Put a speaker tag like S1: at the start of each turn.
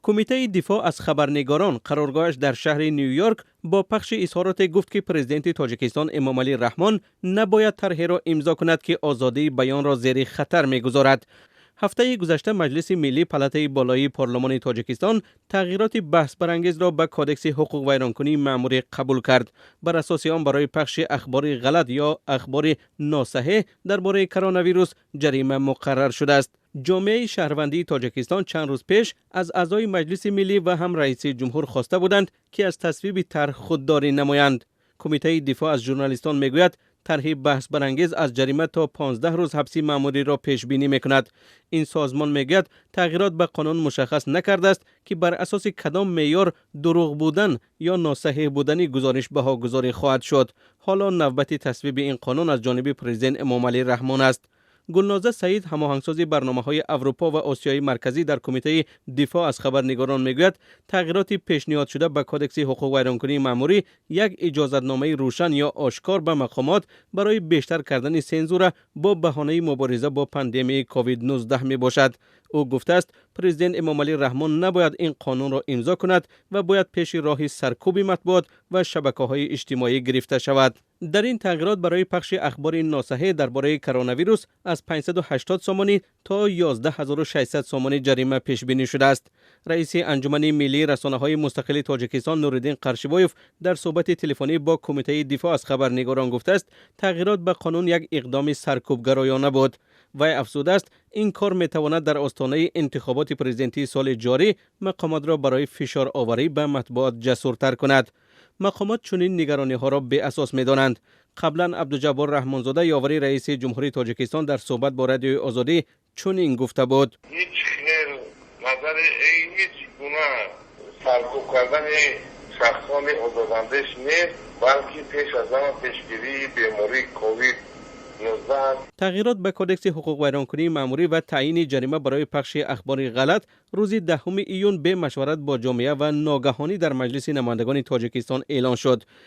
S1: Кумитаи дифоъ аз хабарнигорон, қароргоҳаш дар шаҳри Ню-Йорк, бо пахши изҳороте гуфт, ки президенти Тоҷикистон Эмомалӣ Раҳмон набояд тарҳеро имзо кунад, ки озодии баёнро зери хатар мегузорад. Ҳафтаи гузашта Маҷлиси Миллӣ, палатаи болоии парлумони Тоҷикистон, тағйироти баҳсбарангезро ба Кодекси ҳуқуқвайронкунии маъмурӣ қабул кард. Бар асоси он, барои пахши ахбори ғалат ё ахбори носаҳеҳ дар бораи коронавирус ҷарима муқаррар шудааст. Ҷомеаи шаҳрвандии Тоҷикистон чанд рӯз пеш аз аъзои Маҷлиси Миллӣ ва ҳам раиси ҷумҳур хоста буданд, ки аз тасвиби тарҳ худдорӣ намоянд. Кумитаи дифоъ аз журналистон мегӯяд, тарҳи баҳсбарангез аз ҷарима то 15 рӯз ҳабси маъмуриро пешбинӣ мекунад. Ин созмон мегӯяд, тағйирот ба қонун мушаххас накардааст, ки бар асоси кадом меъёр дурӯғ будан ё носаҳеҳ будани гузориш баҳогузорӣ хоҳад шуд. Ҳоло навбати тасвиби ин қонун аз ҷониби президент Эмомалӣ Раҳмон аст. Гулноза Саид, ҳамоҳангсози барномаҳои Аврупо ва Осиёи Марказӣ дар Кумитаи дифоъ аз хабарнигорон, мегӯяд, тағйироти пешниҳодшуда ба Кодекси ҳуқуқвайронкунии маъмурӣ як иҷозатномаи рӯшан ё ошкор ба мақомот барои бештар кардани сензура бо баҳонаи мубориза бо пандемияи ковид-19 мебошад. Ӯ гуфтааст, президент Эмомалӣ Раҳмон набояд ин қонунро имзо кунад ва бояд пеши роҳи саркӯби матбуот ва шабакаҳои иҷтимоӣ гирифта шавад. Дар ин тағйирот барои пахши ахбори носаҳеҳ дар бораи коронавирус аз 580 сомонӣ то 11 600 сомонӣ ҷарима пешбинӣ шудааст. Раиси Анҷумани миллии расонаҳои мустақили Тоҷикистон Нуриддин Қаршибоев дар суҳбати телефонӣ бо Кумитаи дифоъ аз хабарнигорон гуфтааст, тағйирот ба қонун як иқдоми саркӯбгароёна буд. Вай афзудааст, ин кор метавонад дар остонаи интихоботи президентии соли ҷорӣ мақомотро барои фишороварӣ ба матбуот ҷасуртар кунад. Мақомот чунин нигарониҳоро беасос медонанд. Қаблан Абдуҷаббор Раҳмонзода, ёвари раиси ҷумҳурии Тоҷикистон, дар суҳбат бо Радиои Озодӣ чунин гуфта буд:
S2: Ҳеҷ хел назари, ҳеҷ гуна саркӯб кардани шахсони озодандеш нест, балки пеш аз ҳама пешгирии бемории ковид.
S1: Тағйирот ба Кодекси ҳуқуқвайронкунии маъмурӣ ва таъйини ҷарима барои пахши ахбори ғалат рӯзи 10 июн бемашварат бо ҷомеа ва ногаҳонӣ дар Маҷлиси намояндагони Тоҷикистон эълон шуд.